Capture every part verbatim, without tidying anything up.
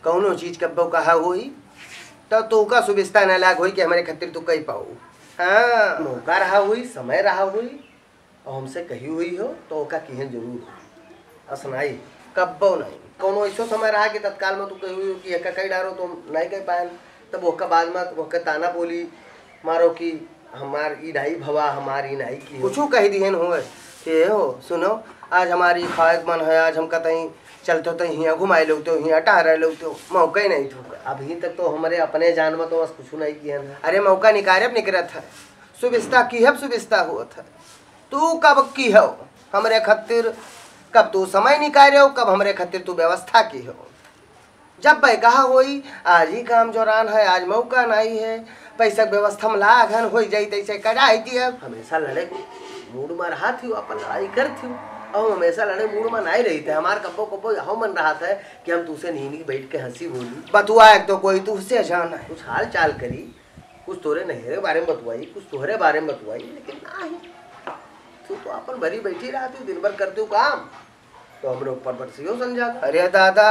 कौनो चीज कब्बो कहा होई, तो तोका सुबिस्ता ना लाग होई कि हमरे खातिर तू कई पाऊ। हाँ, मौका रहा होई, समय रहा होई, और हमसे कही हुई हो, तो ओका किहन जरूर हो। असनाई, कब्बो नहीं। कौनो ऐसो समय रहा कि तत्काल में तू कही हुई हो कि एका कई डारो, तो हम नहीं कह पाएन। तब ओका बाद में ओका ताना बोली मारो कि हमार ई नाई भवा, हमार ई नाई की हो। कुछू कह दिहन हुए कि "ए हो, सुनो, आज हमारी खाए के मन है, आज हम कतई चलते तो हियाँ घुमाए लेते हो, हियाँ टहराए लेते हो।" मौका ही नहीं था। अभी तक तो हमरे अपने जान में तो बस कुछू नहीं किहन है। अरे, मौका निकारब निकरत है, सुबिस्ता किहब सुबिस्ता होत है। तू कब की हो हमरे खत्तिर, कब तू समय निकारे हो, कब हमरे खत्तिर तू व्यवस्था की हो। जब बै कहा होई, आज ही काम जोरान है, आज मौका नाई है, पैसा के व्यवस्था में लाग हन, होई जाई तैसे कराई दिया। हमेशा लड़े मूड में रहा थी, अपन लड़ाई कर थी, और हम हमेशा लड़े मूड में नाई रही थे। हमार कब्बो कब्बो यहो मन रहा था कि हम तुसे नींद की बैठ के हंसी बोली। बतुआ एक तो कोई तुझसे जान है। कुछ हाल चाल करी, कुछ तोरे नहरे के बारे में बतुआई, कुछ तोहरे बारे में बतुआई, लेकिन नाही। तू तो अपन भरी बैठी रहा थी, दिन भर करती हूँ काम, तो हमरे ऊपर बरसियो संझा का। अरे दादा,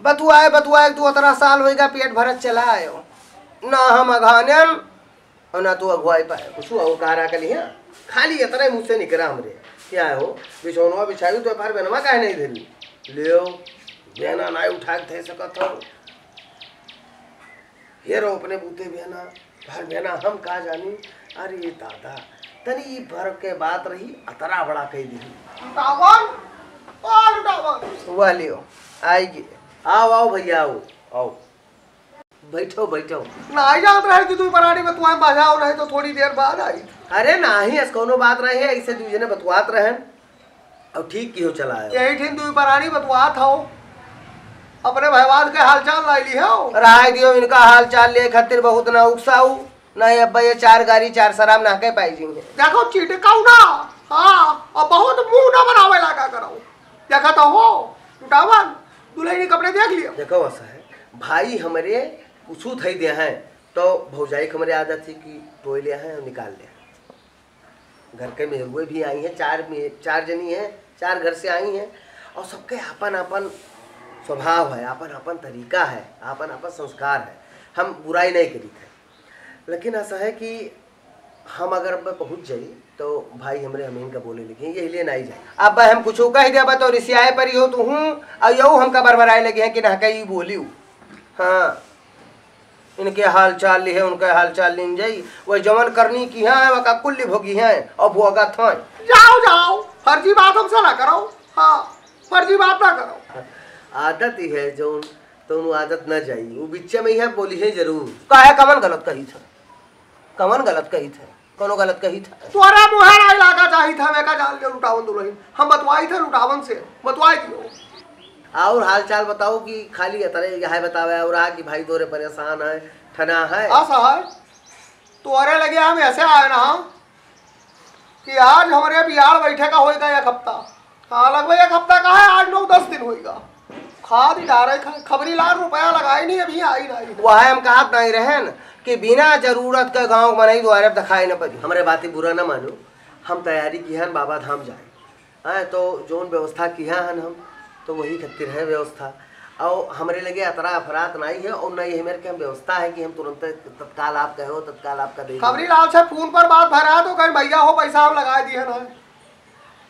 बतुआए बतुआए तू अतरा साल होइगा, पेट भरत चला आयो। ना हम अघानेन और ना तू अगुआई पाए। कुछ हुआ वो कार आके लिया, खाली इतना ही मुझसे निकरा हमरे। क्या हो, बिछौनवा बिछाई तो बार बेनवा काहे नहीं धरी? ले, बेना ना उठा के थे सकत हो। हेरो अपने बूते बेना, भर बेना हम का जानी। अरे दादा, तनी ई भर के बात रही, अतरा बड़ा कह दी। लुटावन, ओ लुटावन। वाह लियो, आइए। आओ, आओ भैया, आओ, आओ। बैठो, बैठो। नाई जानत रहे कि तू परानी में तुम्हें बजाओ रहे तो थोड़ी देर बाद आई। अरे नाही, अस कौनो बात रहे, ऐसे दू जने बतुआत रहन। अब ठीक किहो चला आयो। यही ठिन दुई परानी बतुआत हो, अपने भैवान के हालचाल लाई ली हो। रहाई दियो, इनका हालचाल ले खातिर बहुत ना उकसाऊ, ना ये अब्बा ये चार गारी चार शराब ना के पाई जी। देखो चिटकाऊ ना, हाँ, और बहुत मुंह ना बनावे लागा करो। देखा तो हो, लुटावन, दुल्हनी कपड़े देख लियो। देखो ऐसा है, भाई हमरे कुछू थई दे हैं, तो भौजाई के हमरे आदत थी कि टोय ले हैं और निकाल ले हैं। घर के मेहरुए भी आई हैं, चार मे-, चार जनी हैं, चार घर से आई हैं, और सबके आपन आपन स्वभाव है, आपन आपन तरीका है, आपन आपन संस्कार है। हम बुराई नहीं करी थे, लेकिन ऐसा है कि हम अगर अब पहुँच जाई तो भाई हमरे हमीन का बोले लगे, यही लिए नहीं जाए। अब हम कुछ कह दे, अब तो रिसियाए पर ही हो तू हूँ, और यहू हमका बरबराए लगे हैं कि ना कहीं बोली हूँ। हाँ, इनके हाल चाल लिहे, उनके हाल चाल लीन जाई। वह जवन करनी की हैं, वका कुल्ली भोगी हैं और भोगत हैं। जाओ, जाओ, फर्जी बात हमसे ना करो। हाँ, फर्जी बात ना करो। आदत ही है जौन, तो उन आदत ना जाई। वो बिच्चे में ही है, बोली है जरूर। काहे, कमन गलत कही था? कमन गलत कही था? कौनो गलत कही था? तोरा मुँहे ना लागा चाही था, मैं का जान ले लुटावन दुल्हन। हम बतवाई थे लुटावन से, बतवाई दियो। और हाल चाल बताओ कि खाली अतरे यह बतावे और आ कि भाई तोरे परेशान है, ठना है। ऐसा है, तोरे लगे हम ऐसे आए ना कि आज हमरे बिहार बैठे का होएगा एक हफ्ता। हाँ, लगभग एक हफ्ता का है, आज नौ दस दिन होएगा। खाद ही डारे खा, खबरी लाल रुपया लगाई नहीं, अभी आई नहीं। वह हम कहत नहीं रहन कि बिना जरूरत के गाँव के मनई द्वारे दिखाई न पड़ी। हमरे बाती बुरा न मानो, हम तैयारी की हन बाबा धाम जाए। हाँ, तो जौन व्यवस्था किहा हन हम, तो वही खातिर है व्यवस्था। और हमरे लगे अतरा अफरात नहीं है और नहीं है मेरे के हम व्यवस्था है कि हम तुरंत तत्काल आप कहो, तत्काल आपका दे। खबरी लाल से फोन पर बात भरा तो कहीं भैया हो पैसा हम लगा दिए ना,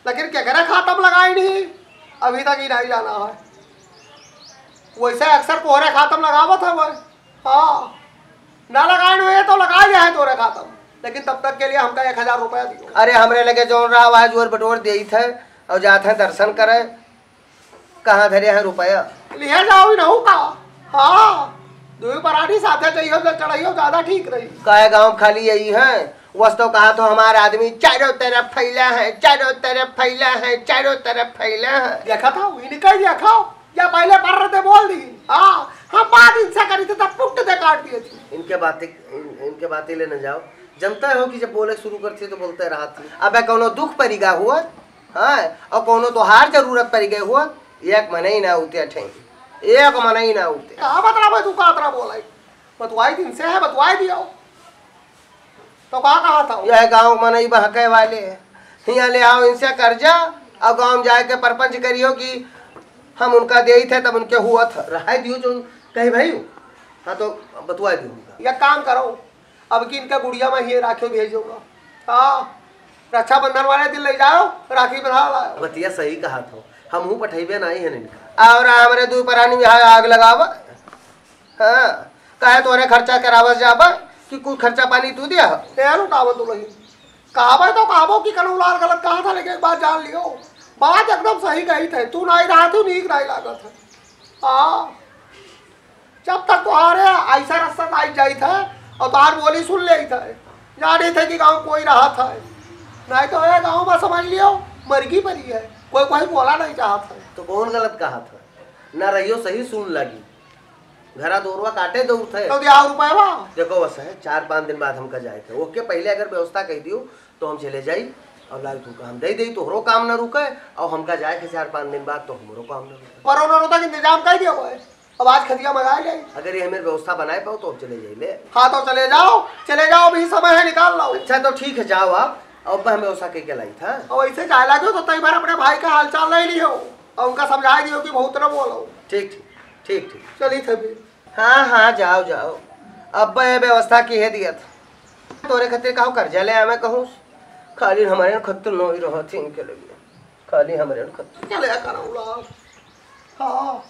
लेकिन केकरे खाता में लगाई नहीं, अभी तक ही नहीं जाना है। वैसे अक्सर कोहरे खाता में लगावत है वह। हाँ, ना लगाए हुए तो लगा लिया है तोरे खाता में, लेकिन तब तक के लिए हमका एक हजार रुपया दियो। अरे हमरे लगे जौन रहा वह जोर बटोर देइत है और जात है दर्शन करे। कहाँ धरे हैं रुपया? लिहे जाओ ही रहू का? हाँ, दुई परानी साथे चाहिए तो चढ़ाइयो ज्यादा ठीक रही। काहे गाँव खाली यही है? वस तो कहा तो हमार आदमी चारों तरफ फैला है, चारों तरफ फैला है, चारों तरफ फैला है। देखा था, इनका ही देखा, या पहले पर्र दे बोल दी। हाँ, हम बात इनसे करी थे तब पुट दे काट दिए थे। इनके बातें, इन, इनके बातें ले न जाओ। जनता हो कि जब बोले शुरू करती है तो बोलते रहती है। अबे कौनो दुख परिगा हुआ, हाँ, और कौनो तोहार जरूरत परि गए हुआ, एक मनई ना उते अठे, एक मनई ना उते। का बतरा भाई तू का अतरा बोला है? बतवाई दिन से है, बतवाई दियो। तो का कहा था? यह गाँव मनई बहके वाले हैं। हियाँ ले आओ इनसे कर्जा, और गाँव में जाए के परपंच करियो कि हम उनका देइत है, तब उनके हुआ था। रहाई दियो जो कहीं भाई हो। हाँ, तो बतुआ दियो उनका। या काम करो, अब की इनका गुड़िया में ही राखी भेजोगा। हाँ, रक्षाबंधन वाले दिन ले जाओ, राखी बंधा लाओ। बतिया सही कहा था, हम हूँ पठैबे नहीं है इनका। और हमरे दू परानी यहाँ आग लगावा। हाँ, कहे तोरे खर्चा करावस जाबा कि कुछ खर्चा पानी तू दिया? ए, लुटावत तू नहीं। कहबे तो कहबो कि कनऊ लाल गलत कहा था, लेकिन एक बात जान लियो, बात एकदम सही कही थे। तू नहीं रहा, तू नीक नहीं लागत है। हाँ, जब तक तोहारे ऐसा रास्ता नहीं जाई था और तोहार बोली सुन ले था, जाने थे कि गाँव कोई रहा था, नहीं तो ये गाँव में समझ लियो मरगी परी है, कोई कोई बोला नहीं चाहत है। तो कौन गलत कहा था? ना रहियो सही सुन लगी, घरा दोरवा काटे दौड़त है। तो दिया रुपया बा? देखो बस है, चार पाँच दिन बाद हमका जाए थे, ओके पहले अगर व्यवस्था कह दियो तो हम चले जाई और लाल तुमका हम दे दे, तोहरो काम ना रुके और हमका जाए के चार पाँच दिन बाद तो हमरो काम ना रुके। पर उन्होंने तो इंतजाम कर दिया हुआ है, अब आज खदिया मंगा ले। अगर ये हमें व्यवस्था बनाए पाओ तो हम चले जाई ले। हाँ तो चले जाओ, चले जाओ, अभी समय है, निकाल लो। अच्छा तो ठीक है, जाओ आप, और अब हम व्यवस्था के, के लाई था। और ऐसे जाए लगे तो तई बार अपने भाई का हालचाल नहीं लियो और उनका समझा दियो कि बहुत ना बोलो। ठीक, ठीक, ठीक, ठीक। चलिए थे फिर। हाँ, हाँ, जाओ, जाओ। अब ये व्यवस्था की है दिया था। तोरे खातिर कहूँ कर्जा ले आवे कहूँ, खाली हमारे खत्तुर नहीं रहा थी इनके लिए, खाली हमारे खत्तुर। चले आ करा उड़ा। हाँ,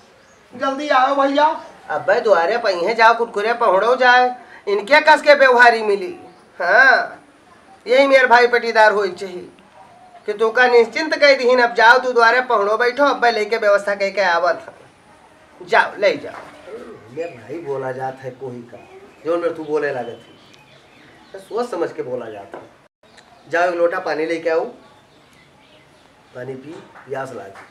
जल्दी आओ भैया। अबे दुआरे पहिए जाओ, कुरकुरे पहुँड़ो जाए, इनके कस के व्यवहारी मिली। हाँ, यही मेरे भाई पटीदार होई चाहिए कि तू का निश्चिंत कह दीहिन। अब जाओ तू दुआरे पहुँड़ो बैठो, अब्बे लेके व्यवस्था कह के आवत है। जाओ, ले जाओ। मेरे भाई बोला जात है कोई का, जो मेरे तू बोले लागत है, तो सोच समझ के बोला जात है। जाओ एक लोटा पानी लेके आओ, पानी पी, प्यास लागी।